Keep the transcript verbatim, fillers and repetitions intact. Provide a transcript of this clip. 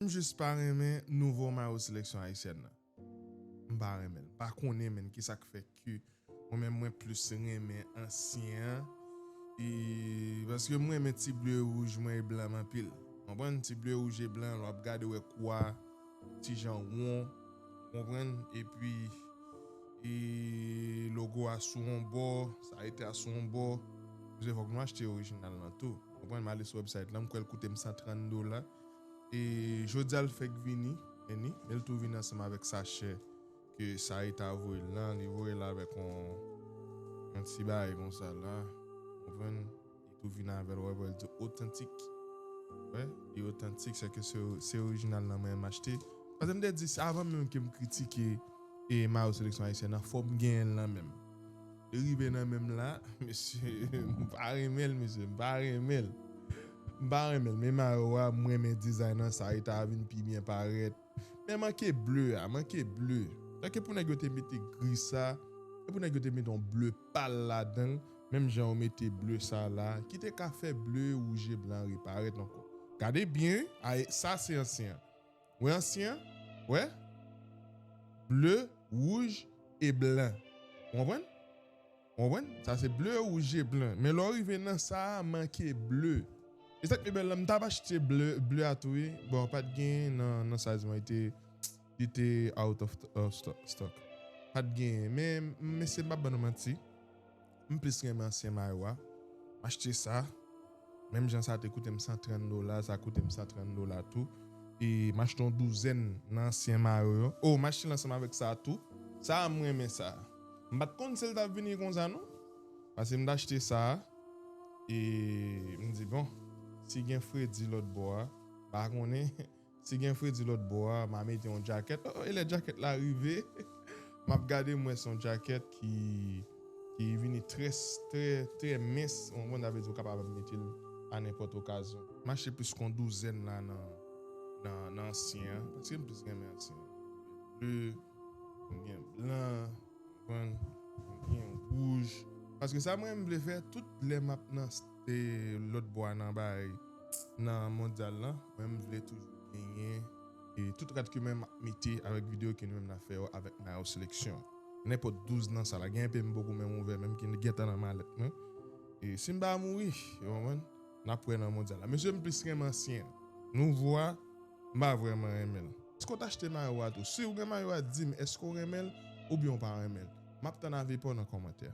M jis pa renmen nouvo mayo seleksyon ayisyèn nan. M pa renmen l. M pa konnen menm kisa k fè ke mwen menm mwen plis renmen ansyen an. E paske m renmen ti ble, wouj mwen e blan m anpil. Konprann? Ti ble, wouj e blan, lè w ap gade w wè kou a ti jan won. Konprann? Epi e logo a sou yon bò, sa rete a sou yon bò. Mezye, fòk nou achte orijinal lan tou. Konprann? M ale sou website lan, m kwè l koute m san trant dola. E jodi a l fèk vini, e ni, men l tou vini ansanm avèk sachè ke sa rete a voye l lan, li voye l avèk yon, yon ti bagay konsa la. Konprann? Li tou vin avè l, wè, wè, l di otantik. Wè, li otantik, sèke se, se orijinal lan mwen m achte. Paske m te di, se avan menm ke m kritike e mayo seleksyon ayisyèn nan, fò m genyen l nan men m. Li rive nan men m la, mesye, m pa renmen l, mesye, m pa renmen l. M pa renmen l, men mayo a, m renmen dizay nan, sa rete a vin pi byen parèt. Men manke ble a, manke ble. Tanke pou nèg yo te mete gri sa, e pou nèg yo te mete yon ble pal ladan l, menm jan yo mete ble sa la, ki te ka fè ble, wouj e blan reparèt ankò. Gade byen, a, sa se ansyen an. Wè ansyen an? Wè? Ble, wouj e blan. Ou konprann? Ou konprann? Sa se ble, wouj e blan. Men lè w rive nan sa a, manke ble. E sa k pi bèl la, m t ap achte ble, ble a tou, wi. Bon, pa t genyen nan, nan size mwen, li te, li te out of, of sto-, stock. Pa t genyen. Men, mesye, m p ap ban nou manti. M plis renmen ansyen mayo a. M achte sa. Menm jan sa te koute m san trant dola, sa koute m san trant dola tou. E m achte yon douzèn nan ansyen mayo yo. O, m achte l ansanm avèk sa tou. Sa a, m renmen sa. M pa t konn si l t ap vini konsa non. Paske m t achte sa a. E m di, bon, si gen fredi lòt bò a, m pa konnen. Si gen fredi lòt bò a, m a mete yon djakèt. O, e lè djakèt la rive, m ap gade, m wè se yon djakèt ki, ki vini trè, trè, trè mens. Ou konprann, sa vle di ou kapab ap mete l a nenpòt okazyon. M achte plis ke yon douzèn la nan, nan, nan ansyen an, paske m plis renmen ansyen an. Ble, m gen blan, konprann, gen wouj. Paske sa mwen m vle fè, tout lè m ap nan s-, e, lòt bò a nan bay, nan mondyal lan, mwen m vle toujou genyen, e, tout rad ke mwen m ap mete avèk videyo ke nou menm n ap fè yo avèk mayo seleksyon. Nenpòt douz nan sa la, gen enpe m poko menm ouvè, menm ki gentan nan malèt mwen. E si m pa mouri, ou konprann, n ap wè nan mondyal la. Mesye, m plis renmen ansyen an. Nouvo a, m pa vrèman renmen l. Èske w t achte mayo a tou? Si w gen mayo a, di m, èske w renmen l oubyen w pa renmen l? M ap tann avi pa w nan kòmantè a.